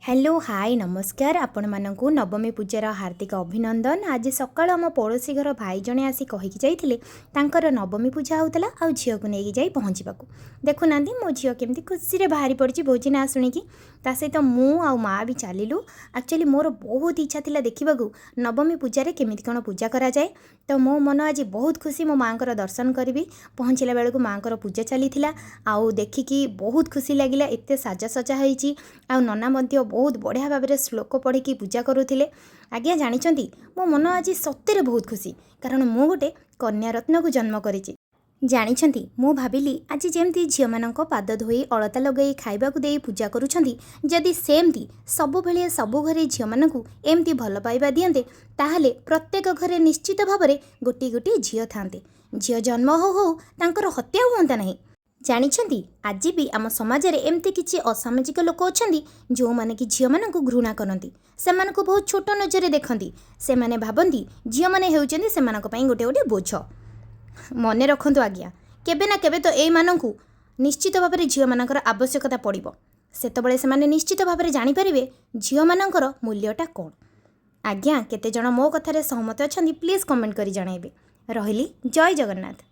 Hello, high, ନମସ୍କାର। ଆପଣମାନଙ୍କୁ ନବମୀ ପୂଜାର ହାର୍ଦ୍ଦିକ ଅଭିନନ୍ଦନ। ଆଜି ସକାଳୁ ଆମ ପଡ଼ୋଶୀ ଘର ଭାଇ ଜଣେ ଆସି କହିକି ଯାଇଥିଲେ, ତାଙ୍କର ନବମୀ ପୂଜା ହେଉଥିଲା ଆଉ ଝିଅକୁ ନେଇକି ଯାଇ ପହଞ୍ଚିବାକୁ। ଦେଖୁନାହାନ୍ତି, ମୋ ଝିଅ କେମିତି ଖୁସିରେ ବାହାରି ପଡ଼ିଛି ଭୋଜି ନାଁ ଶୁଣିକି। ତା ସହିତ ମୁଁ ଆଉ ମାଆ ବି ଚାଲିଲୁ। ଆକ୍ଚୁଆଲି ମୋର ବହୁତ ଇଚ୍ଛା ଥିଲା ଦେଖିବାକୁ ନବମୀ ପୂଜାରେ କେମିତି କ'ଣ ପୂଜା କରାଯାଏ। ତ ମୋ ମନ ଆଜି ବହୁତ ଖୁସି, ମୋ ମାଆଙ୍କର ଦର୍ଶନ କରିବି। ପହଞ୍ଚିଲା ବେଳକୁ ମାଆଙ୍କର ପୂଜା ଚାଲିଥିଲା ଆଉ ଦେଖିକି ବହୁତ ଖୁସି ଲାଗିଲା। ଏତେ ସାଜସଜା ହେଇଛି ଆଉ ନନା ମଧ୍ୟ ବହୁତ ବଢ଼ିଆ ଭାବରେ ଶ୍ଲୋକ ପଢ଼ିକି ପୂଜା କରୁଥିଲେ। ଆଜ୍ଞା, ଜାଣିଛନ୍ତି, ମୋ ମନ ଆଜି ସତରେ ବହୁତ ଖୁସି, କାରଣ ମୁଁ ଗୋଟେ କନ୍ୟାରତ୍ନକୁ ଜନ୍ମ କରିଛି। ଜାଣିଛନ୍ତି, ମୁଁ ଭାବିଲି ଆଜି ଯେମିତି ଝିଅମାନଙ୍କ ପାଦ ଧୋଇ, ଅଳତା ଲଗାଇ, ଖାଇବାକୁ ଦେଇ ପୂଜା କରୁଛନ୍ତି, ଯଦି ସେମିତି ସବୁବେଳେ ସବୁ ଘରେ ଝିଅମାନଙ୍କୁ ଏମିତି ଭଲ ପାଇବା ଦିଅନ୍ତେ, ତାହେଲେ ପ୍ରତ୍ୟେକ ଘରେ ନିଶ୍ଚିତ ଭାବରେ ଗୋଟିଏ ଗୋଟିଏ ଝିଅ ଥାନ୍ତେ। ଝିଅ ଜନ୍ମ ହଉ ହଉ ତାଙ୍କର ହତ୍ୟା ହୁଅନ୍ତା ନାହିଁ। ଜାଣିଛନ୍ତି, ଆଜି ବି ଆମ ସମାଜରେ ଏମିତି କିଛି ଅସାମାଜିକ ଲୋକ ଅଛନ୍ତି, ଯେଉଁମାନେ କି ଝିଅମାନଙ୍କୁ ଘୃଣା କରନ୍ତି, ସେମାନଙ୍କୁ ବହୁତ ଛୋଟ ନଜରରେ ଦେଖନ୍ତି। ସେମାନେ ଭାବନ୍ତି ଝିଅମାନେ ହେଉଛନ୍ତି ସେମାନଙ୍କ ପାଇଁ ଗୋଟେ ଗୋଟେ ବୋଝ। ମନେ ରଖନ୍ତୁ ଆଜ୍ଞା, କେବେ ନା କେବେ ତ ଏଇମାନଙ୍କୁ ନିଶ୍ଚିତ ଭାବରେ ଝିଅମାନଙ୍କର ଆବଶ୍ୟକତା ପଡ଼ିବ। ସେତେବେଳେ ସେମାନେ ନିଶ୍ଚିତ ଭାବରେ ଜାଣିପାରିବେ ଝିଅମାନଙ୍କର ମୂଲ୍ୟଟା କ'ଣ। ଆଜ୍ଞା, କେତେଜଣ ମୋ କଥାରେ ସହମତ ଅଛନ୍ତି, ପ୍ଲିଜ୍ କମେଣ୍ଟ କରି ଜଣାଇବେ। ରହିଲି, ଜୟ ଜଗନ୍ନାଥ।